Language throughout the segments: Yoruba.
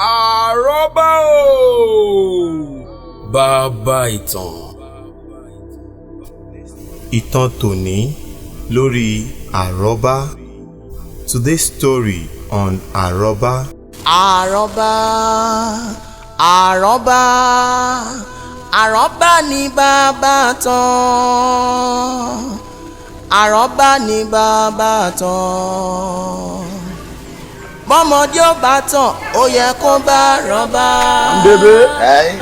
Àrọ́bá o, bàbá ìtàn. Ìtàn tòní lórí Àrọ́bá. Today's story on Àrọ́bá. Àrọ́bá, àrọ́bá, àrọ́bá ní bàbá tán. Àrọ́bá ní bàbá tán. Bọ́mọdé ó bá tàn, ó yẹ kó bá àrọ́bá. Bébé.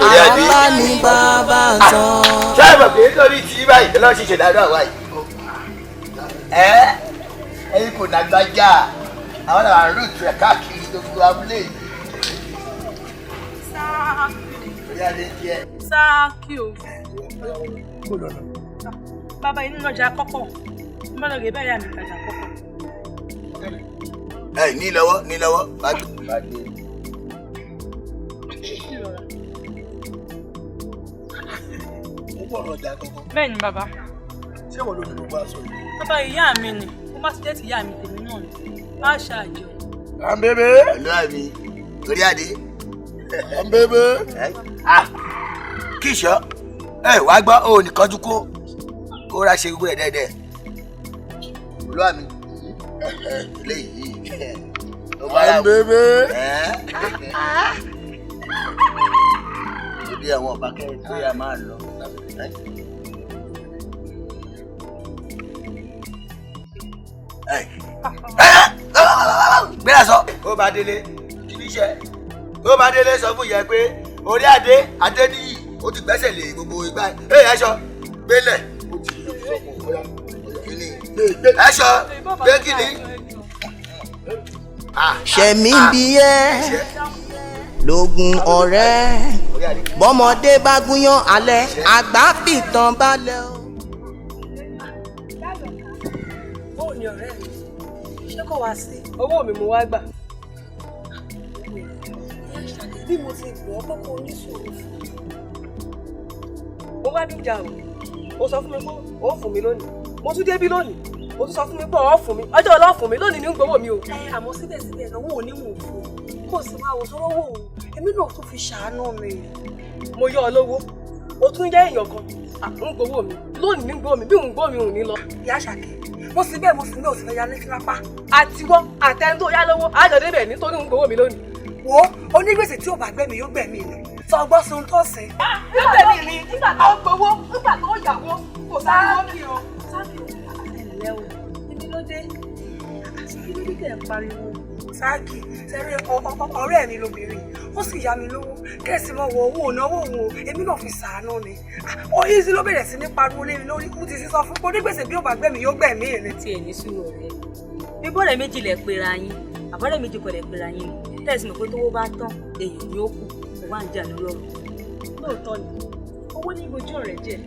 Àrọ́bá ní bàbá tán. Ṣé ẹ mọ̀ pé nítorí tí báyìí lọ́ọ́ ṣe ṣèdájọ́ àwa yìí? Ẹ ẹyin kò nàgbájá àwọn àwọn rúùtù ẹ̀ káàkiri gbogbo abúlé yìí. Orí adé tiẹ̀. Sáàkì o. Bàbá inú lọ́jà kọ́kọ́. N bá lọ rè báyà mi tajà kọ́kọ́. Ẹ ní lọ́wọ́, ní lọ́wọ́ bá gbé. Ó bọ̀ lọ́jà kankan. Bẹ́ẹ̀ ni bàbá. Ṣé wọ́n ló ní gbogbo aṣọ yìí? Bàbá, ìyá mi ni. Mo bá ti jẹ́ ti ìyá mi, tèmi náà ni. Má ṣàjọ. À ń bébé. Pẹ̀lú àmì orí adé. À ń bébé. Kí ìṣọ́ ẹ wá gbọ́, ó nìkan jú kó kó ra ṣe gbogbo ẹ̀ dẹ́dẹ́. Olú àmì eléyìí. À ń bébé. Ibi àwọn ọba kẹrin tó yà máa lọ. Gbéra sọ. Ó bá délé kí ni iṣẹ́? Ó bá délé sọ fún ìyá pé orí adé Adéníyì ó ti gbẹ́sẹ̀ lé gbogbo ìgbà ẹ̀. Ẹ sọ gbélẹ̀. Ẹ sọ gbé kí ni. Ṣẹ̀mí bí ẹ́ lógun ọ̀rẹ́, bọ́mọdé bá gúnyán alẹ́, àgbà fìtàn balẹ̀ o. Bóò ni ọ̀rẹ́ mi? Ṣé kò wá sí? Owó mi mo wá gbà. Bí mo ti gbọ́ pé kò ní sùúrù fún mi. Mo wá bíjà o. O sọ fún mi pé o fún mi lónìí. Mo tún débí lónìí. O tún sọ fún mi pé o fún mi. Ọjọ́ ọlọ́ fún mi lónìí ní gbowó mi o. Àmọ́ síbẹ̀síbẹ̀ náà, owó ò ní mò ń fún. Kò sì máa wò sọ́rọ́ wò ó. Èmi náà tún fi ṣàánú mi. Mo yọ ọ lówó. O tún jẹ́ èèyàn kan. Ń gbowó mi. Lónìí ní gbowó mi. Bí òun gbowó mi ò ní lọ. Ìyá Ṣàkẹ́, mo sì bẹ́ẹ̀, mo sì ní òsì fẹ́ ya létí lápá. Àtiwọ́ àtẹni tó yá lówó àjọ débẹ̀ nítorí ń gbowó mi lónìí. Wo, onígbèsè tí ò bá gbẹ̀mí yóò gbẹ̀mí ni. Sọ gbọ́ sun tó sìn. Nígbà mi ni nígbà tó gbowó, nígbà tó yàwó, kò sáré wọ́n kí o. Sáàkì o, ẹ̀lẹ́ o, ibi ló dé. Kí ló dé tẹ̀ ń pariwo? Sáàkì, sẹ́rí ọ̀rẹ́ mi lobìnrin, ó sì yá mi lówó, kẹ́sì mọ́ wọ owó ònáwó òun o, èmi náà fi sàánú ni. Oyin sí ló bẹ̀rẹ̀ sí ní pariwo lé mi lórí, mo ti sọ fún onígbèsè bí ó bá gbẹ̀mí yóò gbẹ̀mí ni. Tí ẹ ní sùúrù ọ̀rẹ́ mi, bí bọ́ọ̀rẹ́ méjì lẹ̀ pera yín, àbọ̀rẹ́ méjì kọ̀ lẹ̀ pera yín ni, tẹ̀sí mọ̀ pé tówó bá tán èèyàn ni ó kù, kò wá ń jà lórí ọ̀rọ̀. Lóòótọ́ ni owó ní ibojú ọ̀rẹ́ jẹ́.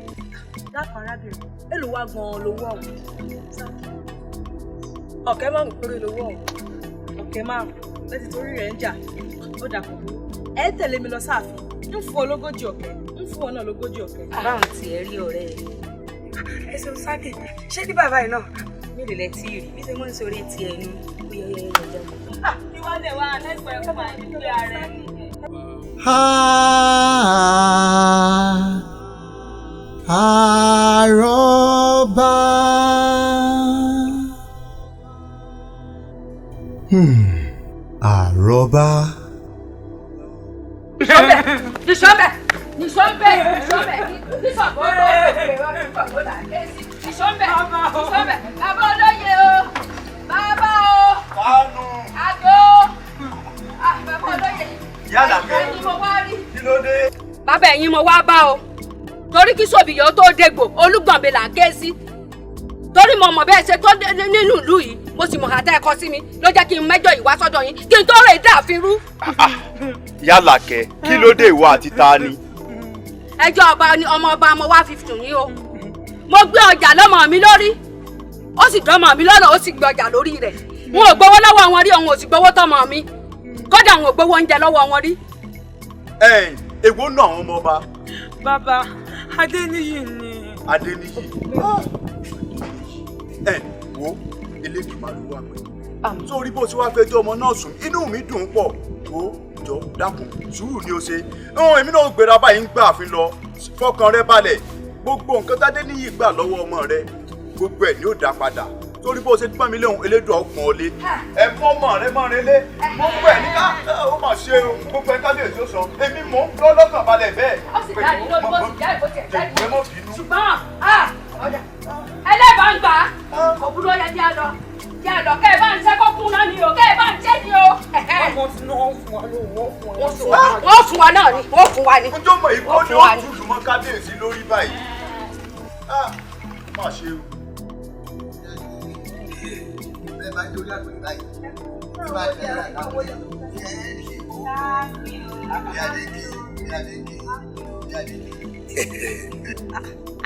Dákun arábìnrin, èlò wá gan-an lówó ọ̀hún? 4,000 péré lówó ọ̀hún. 4,000 lẹ́tí torí rẹ̀ ń jà. Ó dàpọ̀ burú, ẹ tẹ̀lé mi lọ sáàfin, ń fún ọ lógójì ọ̀kẹ́, ń fún ọ náà lógójì ọ̀kẹ́. Báwọn tiẹ̀ rí ọ̀rẹ́ ẹ. Ẹ ṣeun Sáàkì, ṣé ní bàbá yìí náà? Mélòó lẹ tí rí bí ṣe mọ́ ń sọrí ti ẹnu ó yẹ yẹ yẹ jẹun. Ìwádìí wa lẹ́gbẹ̀ẹ́ kó máa ń gbé ara ẹ. Àrọ́bá. Àrọ́bá. Nìṣọ́bẹ̀, nìṣọ́bẹ̀, nìṣọ́bẹ̀, nìṣọ́bẹ̀, nìṣọ́bẹ̀, nìṣọ́bẹ̀, bàbá olóye o, bàbá o, Kánú. àgọ́, bàbá olóye yìí, Yálà kẹ́. ẹ̀yin mo wá rí. Kí ló dé? Bàbá, ẹ̀yin mo wá bá o, torí kí Sòbìyàn tó dégbò, Olúgbọ̀nbẹ là ń ké sí, torí mo mọ̀ bẹ́ẹ̀ ṣe tó nínú ìlú yìí, mo sì mọ̀ àtẹ́ ẹ̀kọ́ sí mi ló jẹ́ kí n mẹ́jọ yìí wá sọ́dọ̀ yín kí n tó rè dáàfin rú. Yálà kẹ́, kí ló dé, ìwọ àti ta ni? Ẹjọ́ ọba ni ọmọ ọba mo wá fi tù yín o. Mo gbé ọjà lọ́mọ mi lórí, ó sì dánmọ mi lọ́nà, ó sì gbé ọjà lórí rẹ̀. N ò gbowó lọ́wọ́ wọn rí, òun ò sì gbowó tọmọ mi, kódà n ò gbowó oúnjẹ lọ́wọ́ wọn rí. Ẹ èwo nù àwọn ọmọ ọba? Bàbá, Adéníyì ni. Adéníyì. Ẹ wo, Elédùmarè wà pẹ̀lú. Sórí bó ti wá fẹjọ́ ọmọ náà sùn, inú mi dùn pọ̀. Wo Jọ dákun, sùúrù ni ó ṣe. Èmi náà gbéra báyìí ń gbà àfin lọ. Fọkàn rẹ balẹ̀. Gbogbo nǹkan tádé níyì gbà lọ́wọ́ ọmọ rẹ, gbogbo ẹ̀ ni ó dá padà. Torí bó ṣe pọ́n mi léhùn, elédùn ọkàn ọ̀lẹ. Ẹ mọ́ ọmọ rẹ mọ́ relé. Gbogbo ẹ̀ ní ká ó mà ṣe o. Gbogbo ẹ̀ kábíyèsí ó sọ. Èmi mò ń lọ lọ́kàn balẹ̀ bẹ́ẹ̀. Ó sì dá ní lójú, ó sì já ìbò tiẹ̀ jáde. Ṣùgbọ́n ẹlẹ́bàá ń gbà kò burú, ó yẹ jẹ́ àlọ́ jẹ́ àlọ́ kẹ́ ẹ bá ń ṣẹ́ kó kún náà ni o, kẹ́ ẹ bá ń ṣẹ́ ni o. Wọ́n fún wa lówó, wọ́n fún wa. Wọ́n fún wa náà ni, wọ́n fún wa ni. Njọ́ mọ̀ ìbò ni ó tutù mọ́ kábíyèsí lórí báyìí. Má ṣe o. Ẹ bá dórí àpèrè báyìí, ẹ bá dé ara àwọn ẹ ẹ ṣe kó. Ìyá Adéke, Ìyá Adéke, Ìyá Adéke.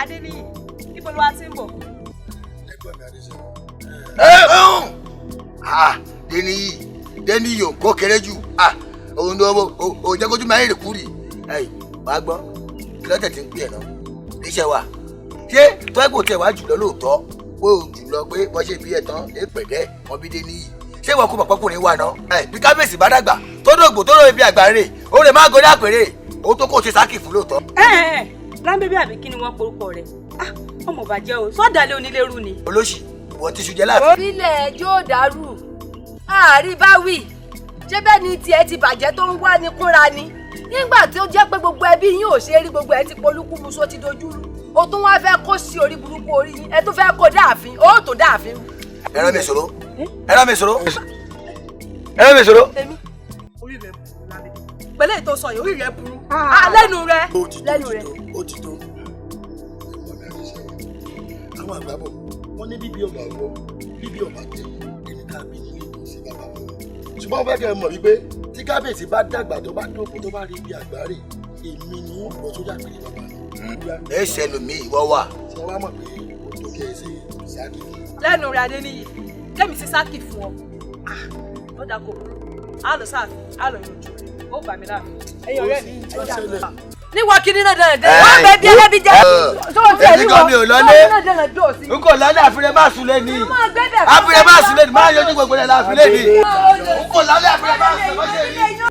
Adéníyì, ibo ló wá ti ń bọ̀? Ẹ̀gbọ́n mi Adéṣẹ́gun. Déníyì, Déníyì ò kó kéré jù. Òun ló ò jẹ́ kójú máa ń rìn kúrì. Wàá gbọ́, kí lọ́tẹ̀ tí ń pè ẹ̀ náà? Iṣẹ́ wa. Ṣé tọ́ẹ̀kù tẹ̀ wá jùlọ lóòótọ́? Pé o jùlọ pé wọ́n ṣe bí ẹ̀ tán, èpẹ̀dẹ́, wọ́n bí Déníyì. Ṣé ìwọ kò mọ̀ pọ́kùnrin wà náà? Bí kábíyèsí bá dàgbà, tó dògbò tó rò ibi àgbà rè, ó lè má gorí àpèrè, ó tó kó ṣe sákì fún lóòótọ́. Lámbébé àbí kí ni wọ́n porúkọ rẹ̀? Ọmọ bàjẹ́ o, sọ́dàlẹ̀ onílérú ni. Olóṣì, ìwọ ti ṣu jẹ láàfin. Orílẹ̀ yóò dàrú, àárí bá wì, ṣé bẹ́ẹ̀ ni tiẹ̀ ti bàjẹ́ tó ń wá ní kúnra ni? Nígbà tí ó jẹ́ pé gbogbo ẹbí yín ò ṣe é rí, gbogbo ẹ ti polúkúmuṣó ti dojú rú. O tún wá fẹ́ kó sí orí burúkú orí yín, ẹ tún fẹ́ kó dáàfin, ó tó dáàfin. Ẹ̀rọ mi sọ̀rọ̀, ẹ̀rọ mi sọ̀rọ̀, ẹ̀rọ mi sọ̀rọ̀. Èmi, orí rẹ̀ burú lábẹ́. Pẹ̀lú ètò sọ yìí, orí rẹ̀ burú. Lẹ́nu rẹ̀, lẹ́nu rẹ̀. Ó ti tó. Àwọn àgbà bọ̀, wọ́n ní bíbí ọba ọwọ́, bíbí ọba tẹ, ẹni tá a bí nílé kò sí bàbá fún un. Ṣùgbọ́n wọ́n fẹ́ kẹ́ ẹ mọ̀ wípé tí kábíyèsí bá dàgbà tó bá dóko tó bá rí ibi àgbáre, èmi ni wọ́n bọ̀ sórí àpèrè bàbá mi. Ẹ ṣẹlùmí ìwọ wà. Ṣé wàá mọ̀ pé ó tó kí ẹ ṣe sáàkì fún un? Lẹ́nu rẹ̀ Adéníyì, kẹ́mi sí sáàkì fún ọ. Ó dà kó burú, á lọ sáàfin, á lọ yọjú rẹ̀, ó gbà mí láàfin. Ẹ̀yin ọ̀rẹ́ mi, ẹ jà lọ. Níwọ̀ kí nínú dandan, wọ́n bẹ bí ẹlẹ́bi jẹ́. Èmi kan mi ò lọlé, n kò lọlé, àfirẹ́ máa sùn lé ní. Àfirẹ́ máa sùn lé ní, máa yọjú gbogbo rẹ̀ láàfin lé ní. N kò lọlé, àfirẹ́ máa sùn lé ní.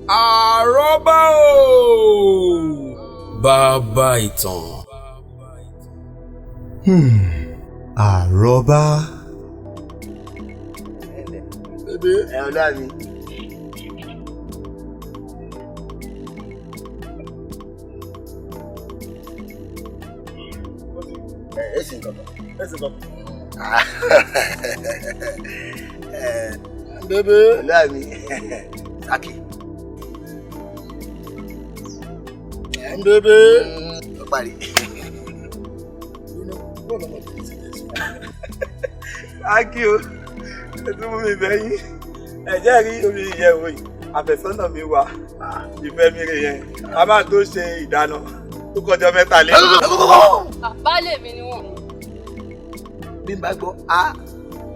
Àrọ́bá o! Bàbá ìtàn. Àrọ́bá. Ẹ ọlá mi. Ẹ sì ń kọ̀kọ̀. Ẹ sì ń kọ̀kọ̀. Bébé. Ọlá mi. Sákì. Bébé. Ó parí. Sákì o, ẹ tún mú mi bẹ́yìn. Ẹ jẹ́ rí omi ìyẹ̀wò yìí, àfẹ́sọ́nà mi wà, ìfẹ́ mi rè yẹn. A máa tó ṣe ìdáná tó kọjá mẹ́ta lé. Baálé mi ni wọ́n. Bí n bá gbọ́ a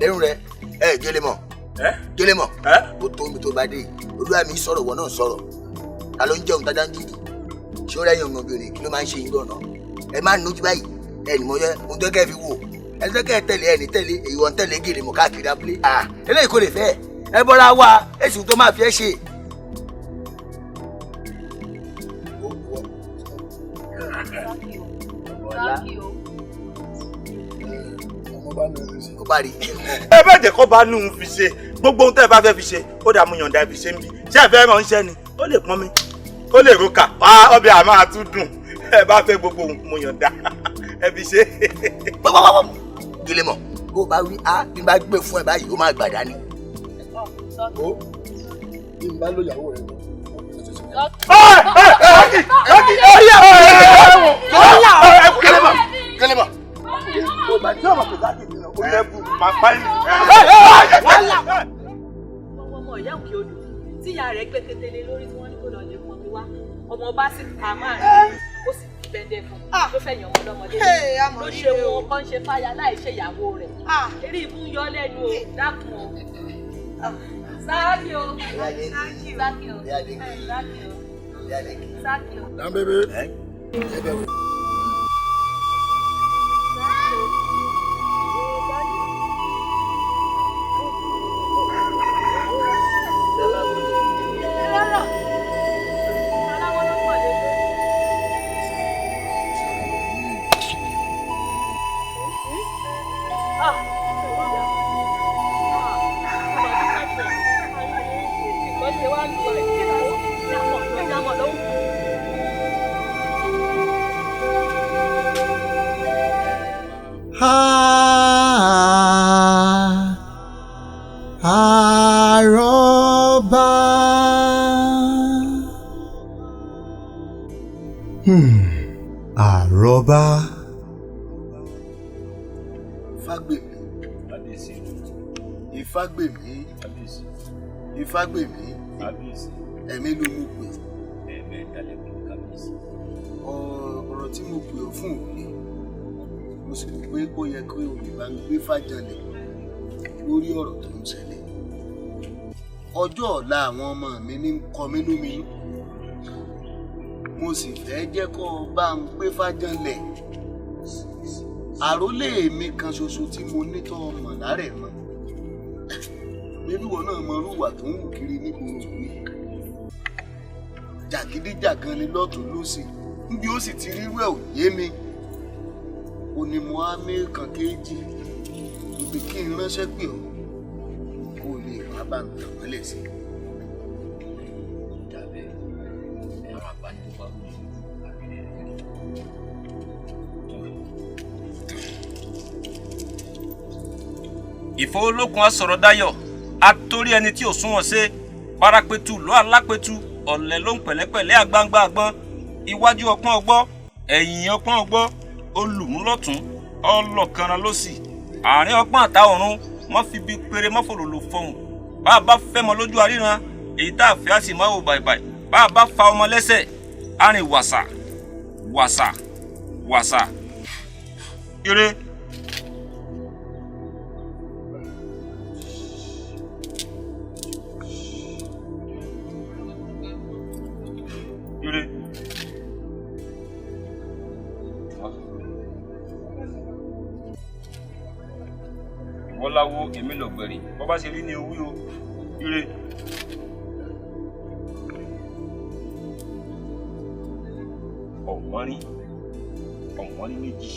lẹ́rù rẹ, ẹ gélé mọ̀, gélé mọ̀, ó tó mi tó bá dé, olúwa mi sọ̀rọ̀, wọ́n náà sọ̀rọ̀. Ta ló ń jẹun tájá ń jùlù? Ṣé ó rẹ́yìn ọmọbìnrin kí ló máa ń ṣe yín lọ́nà? Ẹ máa ń nójú báyìí, ẹ ní mo yẹ ohun tó kẹ́ fi wò. Ẹ tó kẹ́ tẹ̀lé ẹ ní tẹ̀lé, èyí wọ́n tẹ̀lé gèlè mọ̀ káàkiri abúlé. Eléyìí kò lè fẹ́ ẹ bọ́ra wa, èsì tó máa fi ẹ́ ṣe. Ẹ bá jẹ́ kó bá nù ún fi ṣe gbogbo ohun tẹ́ ẹ bá fẹ́ fi ṣe, ó dààmú yọ̀ǹda fi ṣe ń bí. Ṣé ẹ fẹ́ ránṣẹ́ ni? Ó lè pọ́n mi, ó lè roka, ọbẹ̀ àmọ́ àtúndùn. Ẹ bá fẹ́ gbogbo ohun mo yọ̀ǹda ẹ fi ṣe. Gílé mọ̀, bó bá wí á bí n bá gbé fún ẹ báyìí, ó máa gbàdá ni. Ó bí n bá lóyàwó rẹ lọ. Gílé mọ̀. Ọmọ ìyá òkè odò tí ìyá rẹ̀ gbé kékeré lórí tí wọ́n ní kó lọ lè pọn mi wá, ọmọ ọba sì ta máa rí, ó sì fi bẹ́ndẹ̀ fún un ló fẹ̀yìn ọmọ lọ́mọdé ló ṣe wọn kọ́ ń ṣe fáyà láì ṣe ìyàwó rẹ̀, eré ibú ń yọ lẹ́nu o, dákun o. Sáàkì o, sáàkì o, sáàkì o, sáàkì o. Lámbébé. Àrọ́bá. Fágbèmí. Kábíyèsí. Ifágbèmí. Kábíyèsí. Ifágbèmí. Kábíyèsí. Ẹ̀mí ló mú pè. Ẹ̀ẹ̀mẹ́ta lẹ pè mí kábíyèsí. Ọ̀rọ̀ tí mo pè ọ́ fún òní, mo sì rò pé ó yẹ kí o lè bá ń gbé fàjàlẹ̀ lórí ọ̀rọ̀ tó ń ṣẹlẹ̀. Ọjọ́ ọ̀la àwọn ọmọ mi ní ń kọ mí lóminú. Mo sì fẹ́ jẹ́ kó o bá ń gbé fàjàlẹ̀. Àrólé mi kan ṣoṣo tí mo ní tọ́ ọmọ lárẹ̀ mọ́. Bébí wọn náà mọ irú ìwà tó ń wù kiri nígboro mi. Jàgídíjàgan ni lọ́tùn lósì, níbi ó sì ti rírú ẹ̀ ò yé mi. Ó ní mo á ní kan kéjì ibi kí n ránṣẹ́ pè ọ́ kó o lè wá bá mi tàn mọ́lẹ̀ sí i. Dàbẹ́ àwọn àgbà ní tó bá wù mí àbílẹ̀ rẹ̀ rí. Ìfọ́ olókun asọ̀rọ̀ dayọ̀ atórí ẹni tí ò súnwọ̀n ṣe parapetu lọ́ alápetu ọ̀lẹ ló ń pẹ̀lẹ́pẹ̀lẹ́ àgbangba àgbọn iwájú ọpọ́n ọgbọ́ ẹ̀yìn ọpọ́n ọgbọ́ olùmúlọ̀tún ọlọ́kanran lọ́sì àárín ọpọ́n àtà ọ̀run wọ́n fi bí péré mọ́fòlòlò fọhùn bá a bá fẹ́ mọ lójú àríran èyí tá a fẹ́ á sì máa wò bàìbàì bá a bá fa ọmọ lẹ́sẹ̀ arìn wàsà wàsà wàsà ire. Ire. Ìwọ láwo èmi lọ̀gbẹ̀rì bó bá ṣe rí ni owí o. Ire. Ọ̀wọ́nrín ọ̀wọ́nrín méjì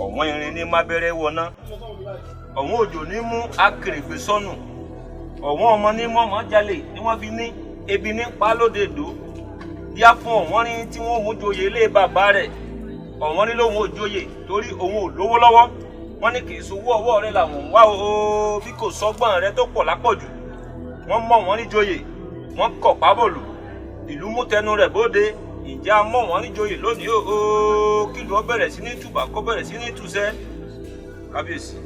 ọ̀wọ́n irin ní mábẹ́rẹ́ wọná ọ̀wọ́n òjò ní mú akèrègbè sọnù ọ̀wọ́n ọmọ ní mọ̀mọ́ jalè ni wọ́n fi ní ebi ní pa lóde èdò díá fún ọ̀wọ́nrín tí wọ́n mú joyè ilé bàbá rẹ̀ ọ̀wọ́nrín lòun ò joyè torí òun ò lówó lọ́wọ́ wọ́n ní kì í sowó ọwọ́ rẹ̀ làwọn ń wá o bí kò sọ́gbọ́n rẹ̀ tó pọ̀ lápọ̀jù wọ́n mọ̀ wọ́n ní joyè wọ́n kọ̀ pábọ̀lù ìlú mú tẹnu rẹ̀ bóde ìjà mọ̀ wọ́n ní joyè lónìí o kí ló bẹ̀rẹ̀ sí ní tùbà kó bẹ̀rẹ̀ sí ní tùsẹ́ kábíyèsí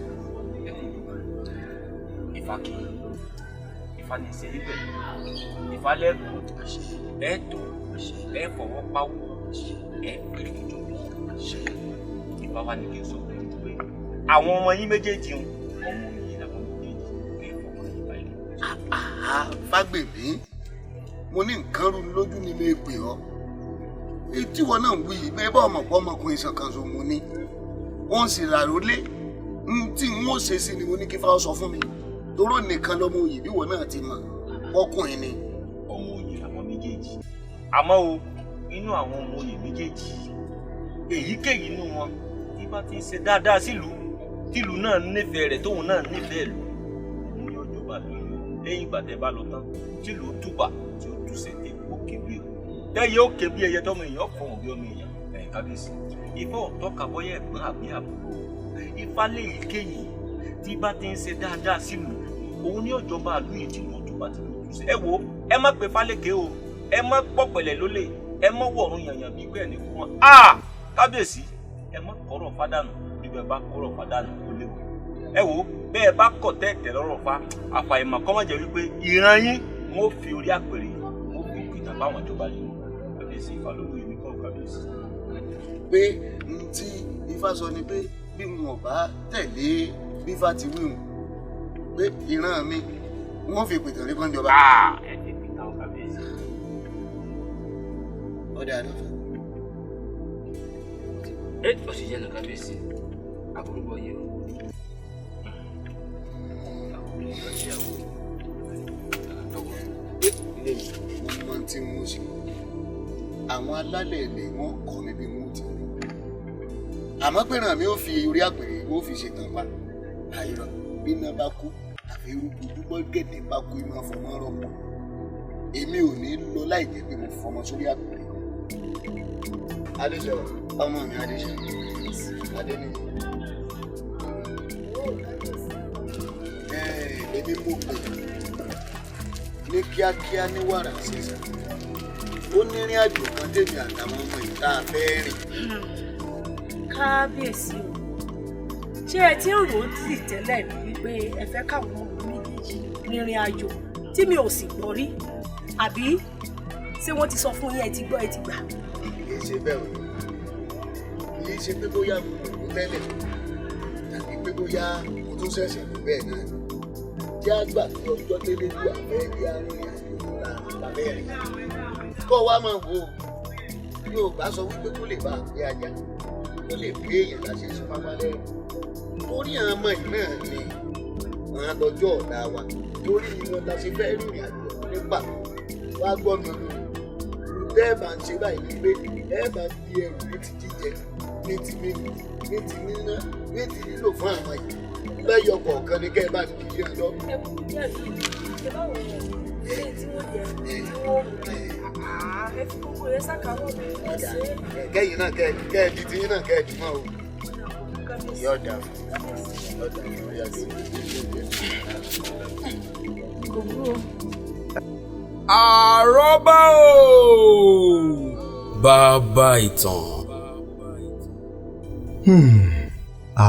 Ifá kì í Ifá ní ṣe ibẹ̀ Ifá lẹ́kọ̀ọ́ ẹ̀ tó ẹ̀ fọwọ́ pawó ẹ̀ pèrè jọ̀bí Ifá wa ní kí n sọ pé àwọn ọmọ yín méjèèjì ń ọmọ yìí làwọn méjèèjì ẹ̀ fọwọ́ yín báyìí. Fágbèmí, mo ní nǹkan rú lójú ni mi pè ọ́ tí wọn náà ń wí yìí bẹ́ẹ̀ bá ọmọ pọ̀ ọmọkùnrin ṣọ̀kan ṣo mo ní wọ́n sì ràrólé tí n ó ṣe sí ni mo ní kí Fáwọn sọ fún mi toró nìkan lọmọ òye bí wọn náà ti mọ ọkùnrin ni. Ọmọ òye làwọn méjèèjì àmọ́ o inú àwọn ọmọ òye méjèèjì èyíkéyìí inú wọn tí bá ti ń ṣe dáadáa sílùú tìlú náà nífẹ̀ẹ́ rẹ̀ tóun náà nífẹ̀ẹ́ lù òun yóò jọba lóyún lẹ́yìn ìgbà tẹ́ bá lọ tán tìlú túbà tí ó túṣe tẹ ó kébí tẹ́yẹ ó kébí ẹyẹ tọmọ èèyàn fọhùn bí ọmọ èèyàn ẹ̀yìn kábíyèsí Ifá ò tọ́ka bọ́yá ẹ̀gbọ́n àbí àbúrò Ifá léyìíkéyìí tí bá ti ń ṣe dáadáa sílùú òun ní òjọba àlú yìí tìlú túbà tìlú túṣe ẹ wo ẹ má pe fálékè o ẹ má pọ̀ pẹ̀lẹ́ lólè ẹ má wọ̀run yànyàn bíi pé ẹni kú mọ́ a kábíyèsí ẹ má kọ́rọ̀ fádànù bí ẹ bá kọ́rọ̀ fádànù ó léwu ẹ wo bẹ́ẹ̀ bá kọ̀ tẹ́ẹ̀tẹ̀ lọ́rọ̀ fa àfàìmọ̀ kọ́ mọ̀ jẹ́ wípé ìran yín wọ́n fi orí àpèrè wọ́n fi pìtàn báwọn ìjọba yìí kábíyèsí Ifá ló wí mí kọ́ kábíyèsí. Pé n tí Ifá sọ ni pé bí wọn ò bá tẹ̀lé bí Ifá ti wí hùn pé ìran mi wọ́n fi pìtàn rí kọ́ńjọba. Ẹ ti pìtàn kábíyèsí. Ọ̀dà náà. Ẹ ó sì jẹ́ nù kábíyèsí àbúrúbọ yìí o. Mo mọ tí mo ṣe àwọn alálẹ̀ ilẹ̀ wọn kọ́ mi bí mo ti rí àmọ́ pé ràn mí ó fi orí àpèrè ó fi ṣètàn pa àìrọ̀ bí iná bá kú àfi irúgbó dúpọ́ gẹ̀dẹ̀ bá kú iná fọmọ rọpò èmi ò ní lọ láì jẹ́ pé mo fọmọ sórí àpèrè. Adéṣẹ́wà ọmọ mi Adéṣẹ́wà Adéníyì èmi mo pè ní kíákíá ní wàrà sísà Ó ní ìrìn àjò kan tèmi àtàwọn ọmọ ìta fẹ́ rìn. Kábíyèsí o, ṣé ẹ ti ń rò ó tì tẹ́lẹ̀ rí wípé ẹ fẹ́ káwọn ọmọ mi méjèèjì rìnrìn àjò tí mi ò sì gbọ́ rí? Àbí ṣé wọ́n ti sọ fún yín, ẹ ti gbọ́, ẹ ti gbà? Kì í ṣe bẹ́ẹ̀ o, kì í ṣe pé bóyá mo rò ó tẹ́lẹ̀ tàbí pé bóyá mo tún ṣẹ̀ṣẹ̀ rò bẹ́ẹ̀ náà ni. Jẹ́ àgbà pé ọjọ́ tẹ́lẹ̀ lù àfẹ́ bí arìnrìn àjò fúnra bàbá rẹ̀. Kọ́ wa máa wò ó, Yorùbá sọ wípé kó lè bá a pé ajá, kó lè pé èèyàn láṣẹ sọ pápá lẹ́rù. Torí àwọn ọmọ yìí náà ni àwọn lọ́jọ́ ọ̀la wa, torí wọn la ṣe fẹ́ rìnrìn àjò nípa. Wá gbọ́ mi olórí, tẹ́ ẹ bá ń ṣe báyìí ni pé ẹ bá ń di ẹrù ní ti jíjẹ, ní ti mímu, ní ti níná, ní ti lílò fún àwọn yìí. Lẹ́yọ̀ kọ̀ọ̀kan ni kẹ́ ẹ bá ń di yẹn lọ. Ẹ kú díẹ̀ sí i, ṣe báwo ni ilé tí wọ́n jẹ tí wọ́n mú ẹ fi gbogbo rẹ ṣàkàwọ́ mi ẹ ṣe é. Kẹ́yìn náà kẹ́ ẹ di tiyín náà kẹ́ ẹ dì mọ́ o. Yóò dà fún yóò dà fún yóò dà fún. Àrọ́bá o, bàbá ìtàn.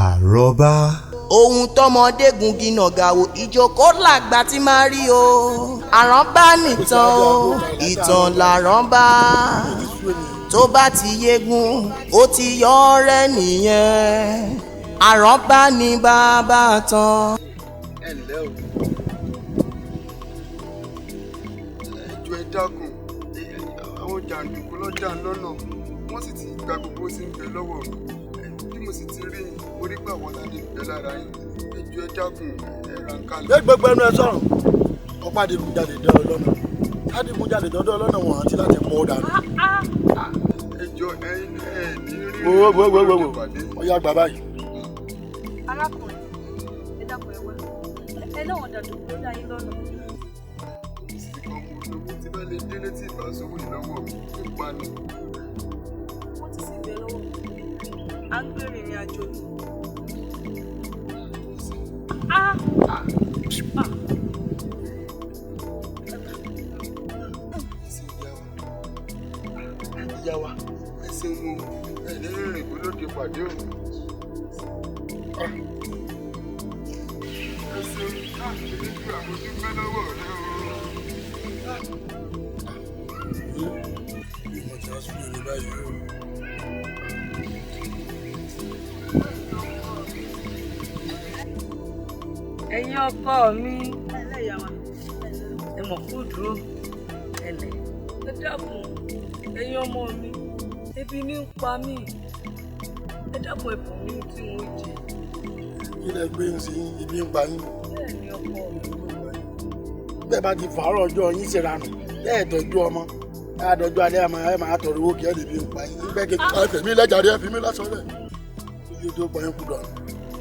Àrọ́bá. Ohun tọmọdé gungi nàgàwò ìjókòó làgbà tí máa rí o. Àrọ́bá nìtàn o, ìtàn làrọ́bá. Tó bá ti yégun ó ti yọ ọ̀rẹ́ nìyẹn. Àrọ́bá ni bàbá tán. Ẹ ǹlẹ́ o, ẹ dákun, àwọn jàǹdùkú lọ́jà lọ́nà, wọ́n sì ti gba gbogbo tí ń bẹ lọ́wọ́ mi. Bí mo sì ti rí yín, orí gbà wọ́n ládé ń bẹ lára yín. Ẹ jọ̀ọ́ ẹ dákun, ẹ ra nǹkan lọ. Gbé gbogbo ẹnu ẹ sọ̀rọ̀, ọ̀pá adigunjalè dán ọ lọ́nà, adigunjalè dán ọ lọ́nà wọn àti láti pọ̀ dànù. Ẹ jọ̀ọ́ ẹ ní rí. Wo wo wo wo wo ọyá gbà báyìí. Arákùnrin, ẹ dákun ẹ wá, ẹ náà wọn dàdúgbò ló dá yín lọ́nà. Tí bá lè délé tí ìbá sówó ìlọ́wọ́ mi ó pa ni. Wọ́n ti sì bẹ lọ́wọ́ mi, à ń gbé rìnrìn àjò ni. Ìyá wa, ẹ ṣeun o, ẹ ní rìnrìn bólóde pàdé o. Ẹ ṣeun káàkiri ju àwọn tó gbé lọ́wọ́ rẹ o. Ẹ̀yin ọkọ mi, ẹ mọ̀ kú dúró, ẹlẹ̀ ẹ dákun, ẹ̀yin ọmọ mi, ebi ní ń pa mí, ẹ dákun ẹ bùn mí tí n ó jẹ. Kí lẹ gbé ń sin ibi ń pa yín? Bẹ́ẹ̀ ni ọkọ mi. Bẹ́ẹ̀ bá ti fàárọ̀ ọjọ́ yín ṣèrànù, bẹ́ẹ̀ tọ́jú ọmọ, ẹ àdọ́jú alẹ́ ẹ máa tọrọ owó kí ẹ lè fi ń pa yín. Bẹ́ẹ̀ kí ẹ fẹ̀mí lẹ́jàre, ẹ fi mí lásán rẹ̀. Ibi tó pa yín kú dọ̀nù.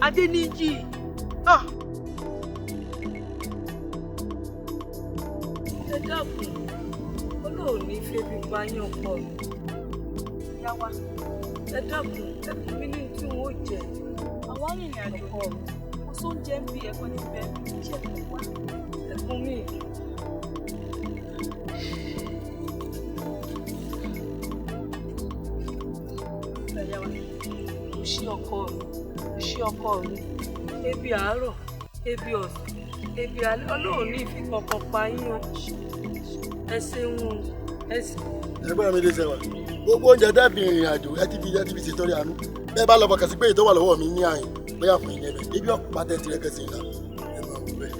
Adéníjì. Ẹ dákun, Ọlọ́run ní febi pa yín ọkọ mi. Yá wa, ẹ dákun, ẹ fún mi ní tí n ó jẹ. Àwọn arìnrìn àjò ọkọ mi. Kò sóúnjẹ ń bí ẹ̀kọ́ ní bẹ́ẹ̀ ṣe kò wá. Ẹ fún mi. Ó ṣé ọkọ mi, ó ṣé ọkọ mi. Ebi àárọ̀, ebi ọ̀sán, ebi alẹ́, Ọlọ́run ní ìfi kankan pa yín o. Ẹ ṣeun o, ẹ ṣeun. Ẹgbẹ́ mi lè ṣẹ̀wà. Gbogbo oúnjẹ tẹ́ fi ìrìn àjò ẹ ti fi ṣètọrẹ àánú. Bẹ́ẹ̀ bá lọ fọkàn sí pé èyí tó wà lọ́wọ́ mi ní àyìn bóyá fún ìyẹn bẹ̀. Ibi ọ̀pá tẹ́ tirẹ̀ kẹsì ńlá. Ẹ máa wù bẹ́ẹ̀.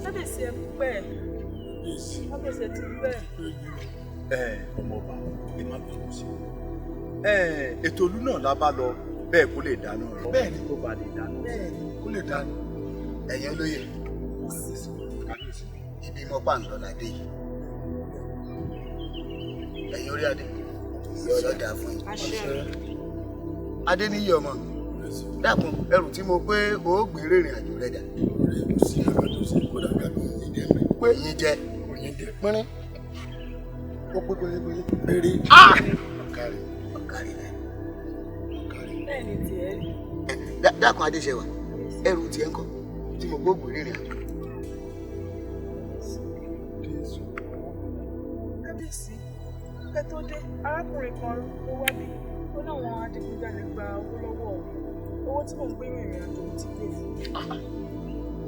Kábíyèsí ẹ pẹ́, kábíyèsí ẹ ti pẹ́. Ẹ ọmọọba, ẹ má bínú sí i. Ètò olú náà la bá lọ bẹ́ẹ̀ kó lè dáná rẹ. Bẹ́ẹ̀ ni kó bá lè dáná. Bẹ́ẹ̀ ni kó lè dáná. Ẹ̀yin olóyè, ibi mọ́pá ń lọ ládé yìí. Ẹ̀yin orí adé, yóò dáa fún yín. Adé níyì ọmọ mi, dákun ẹrù tí mo pé o ó gbé rìnrìn àjò rẹ dà. Ọ̀rẹ́ kò sí ẹ̀rọ tó ṣe kódà kàkó ní jẹ́ mi. Pé yín jẹ. Kò ní jẹ pínrín. Ó pé pérépéré. Péré. Ọ̀kárí rẹ̀. Bẹ́ẹ̀ ni tiẹ̀ rí. Dákun Adéṣẹwà, ẹrù tiẹ̀ ń kọ́ tí mo gbóògùn rìnrìn àjò. Kábíyèsí, kẹ́ tó dé, arákùnrin kan ló wá bí. Ó láwọn adigunjalè gba owó lọ́wọ́ òun. Owó tí mò ń gbé rìnrìn àjò mo ti gbé fún un.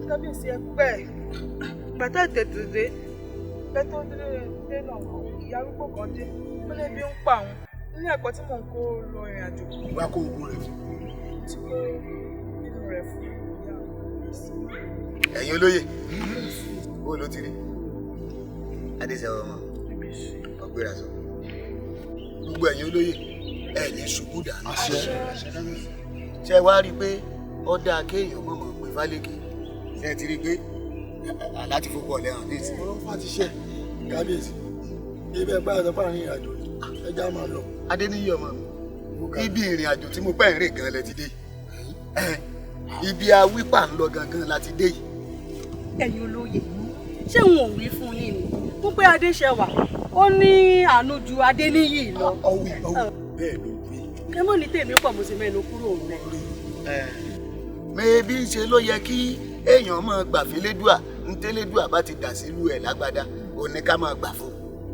Kábíyèsí, ẹ pẹ́. Bàtà tètè dé. Kẹ́ tó dé náà, ìyá arúgbó kan dé. Ó lé bí ń pa òun. Ní ẹ̀kọ́ tí mò ń kó lọ ìrìn àjò. Wá kó ogun rẹ̀ fún. Mo ti kó inú rẹ̀ fún ìyá kábíyèsí. Ẹ̀yin olóyè, bó ló ti rí? Adéṣẹwà ọmọ, ọgbéra sọ. Gbogbo ẹ̀yin olóyè, ẹ̀ ní ṣubú dànù. Ṣé wàá rí i pé ó dáa kéèyàn mọ̀mọ́ pé fálékè? Ṣé ẹ ti rí i pé àlá ti fokú ọ̀lẹ́ hàn ní ìsìn? Ọ̀rọ̀ fà ti ṣe kábíyèsí. Ibẹ̀ bá ẹ̀sọ́ fáàrin ìrìnàjò ẹja máa lọ. Adéníyì ọmọ mi, ibi ìrìn àjò tí mo pẹ́ ń rìn gan lẹ ti dé. Ibi awípà ń lọ gangan la ti dé yìí. Ẹ̀yin olóye, ṣé n ò wí fún yín ni mo pé Adéṣẹwà ó ní àánú ju Adéníyì lọ. Ọwì ọwì bẹ́ẹ̀ ló wí. Ẹ mọ̀ ní tèmi pọ̀, mo sì mẹ́nu kúrò rẹ̀. Mẹ́ẹ̀bí ń ṣe ló yẹ kí èèyàn máa gbà fẹ́lẹ́dùà ntẹ́lẹ́dùà bá ti dà sílùú ẹ̀ lágbádá, ò ní ká máa gbà fún un.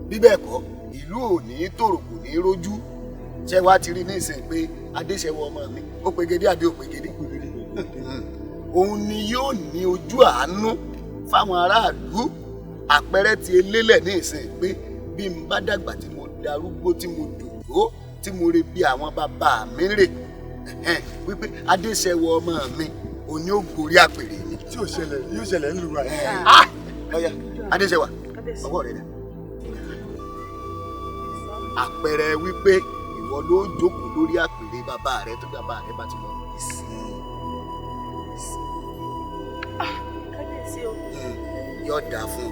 Bí bẹ́ẹ̀ kọ́, ìlú ò ní tòrò, kò ní rójú. Ṣé wàá ti rí nísìnyí pé Adéṣẹwà ọmọ mi ó pegedé àbí ó pegedé? Òun ni yóò ní ojú àánú fáwọn aráàlú. Àpẹẹrẹ ti lélẹ̀ ní ìsìn pé bí n bá dàgbà tí mo darúgbó tí mo dògbó tí mo re bí àwọn bàbá mi rè, wípé Adéṣẹwà ọmọ mi òní ó gorí àpèrè mi. Tí ò ṣẹlẹ̀ yóò ṣẹlẹ̀ ńlùú wa. Ọ̀yá Adéṣẹwà, ọwọ́ rẹ dà. Àpẹẹrẹ wípé ìwọ ló jókòó lórí àpèrè bàbá rẹ tó bàbá rẹ bá ti lọ. Kábíyèsí o. Yóò dáa fún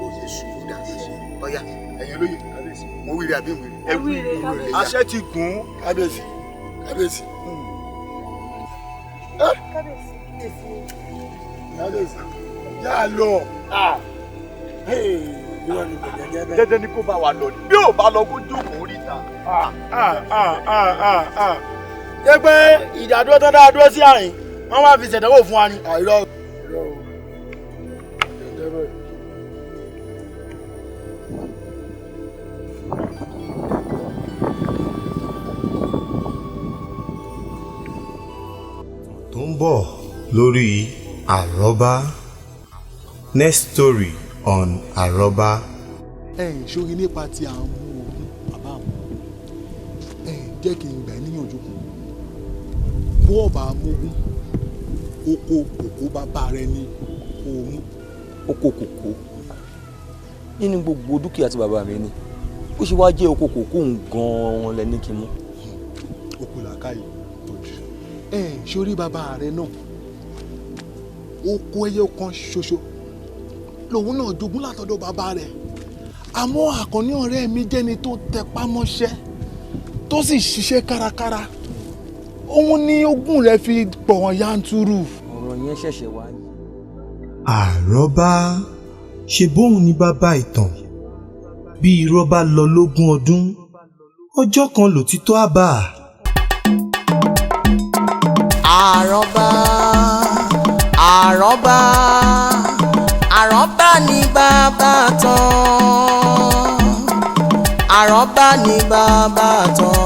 o, ò ní ṣubú dànù. Ọ̀yá ẹ̀yin olóyè, mo wíire àbí mo wíire? Ẹ wíire kábíyèsí. Àṣẹ ti gùn. Kábíyèsí, kábíyèsí. Kábíyèsí, kábíyèsí. Kábíyèsí, yà á lọ. Dandan ni kó bá wa lọ ni, bí ò bá lọ kó jókòó ríta. Ṣé pé ìdádúró tó dáa dúró sí àárín wọ́n wá fi ṣèdánwò fún wa ni? Àìrọ̀ irọ́ o. Tó ń bọ̀ lórí àrọ́bá. Next story on àrọ́bá. Ẹ ṣorí nípa ti àwọn ogun bàbá àwọn, ẹ jẹ́ kí n gbà ẹ́ níyànjú kan. Bó ọba amógún, oko kòkó bàbá rẹ ni kò mú. Oko kòkó nínú gbogbo dúkìá tí bàbá mi ní, ó ṣe wáá jẹ́ oko kòkó gan-an lẹ ní kí n mú. Oko làákàyè tọ́jú. Ẹ ṣorí bàbá rẹ náà, oko ẹyẹ kan ṣoṣo lòun náà jogún látọ̀dọ̀ bàbá rẹ̀. Àmọ́ àkànní ọ̀rẹ́ mi jẹ́ni tó tẹpá mọ́ṣẹ́ tó sì ṣiṣẹ́ kárakára, òun ni ogún rẹ̀ fi pọ̀ wọ́n yanturu. Ọ̀rọ̀ yẹn ṣẹ̀ṣẹ̀ wá ní. Àrọ́bá ṣe bóun ní bàbá ìtàn. Bí irọ́ bá lọ lógún ọdún, ọjọ́ kan lòtítọ́ á bá a. Àrọ́bá, àrọ́bá, àrọ́bá ni bàbá tán. Àrọ́bá ni bàbá tán.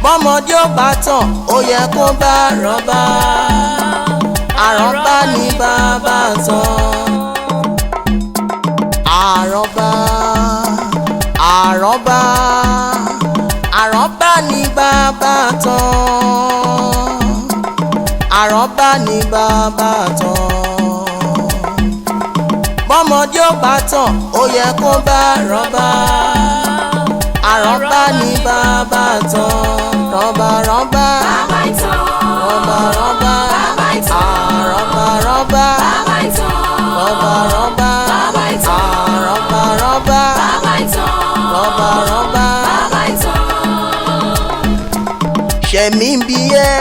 Bọ́mọdé ó bá tàn, ó yẹ kó bá àrọ́bá. Àrọ́bá ni bàbá tán. Àrọ́bá, àrọ́bá, àrọ́bá ni bàbá tán. Àrọ́bá ni bàbá tán. Bọ́mọdé ó bá tàn, ó yẹ kó bá àrọ́bá. Àrọ́bá ni bàbá tán. Rọ́bà rọ́bà. Bàbá ìtàn. Rọ́bà rọ́bà. Bàbá ìtàn. Àrọ́bà rọ́bà. Bàbá ìtàn. Rọ́bà rọ́bà. Bàbá ìtàn. Àrọ́bà rọ́bà. Bàbá ìtàn. Rọ́bà rọ́bà. Bàbá ìtàn. Ṣẹ̀mí ń bí ẹ́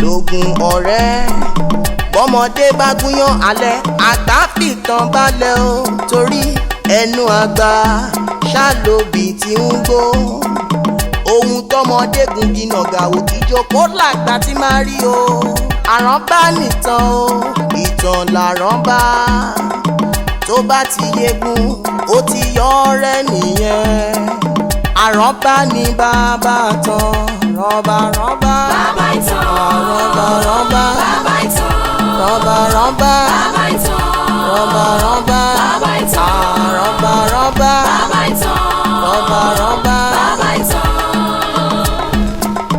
lógun ọ̀rẹ́, bọ́mọdé bá gúnyán alẹ́, àgbà fìtàn balẹ̀ o, torí ẹnu àgbà Ṣàlóbì tí ń gbó ohun tọmọdé gungi nàgàwò, ìjókòó làgbà tí máa rí o. Àránbá nìtàn o, ìtàn làránbá. Tó bá ti yegun, ó ti yọ ọ̀rẹ́ nìyẹn. Àránbá ní bàbá tán, rọ́bà rọ́bà. Bàbá ìtàn. Rọ́bà rọ́bà. Bàbá ìtàn. Rọ́bà rọ́bà. Bàbá ìtàn. Rọ́bà rọ́bà.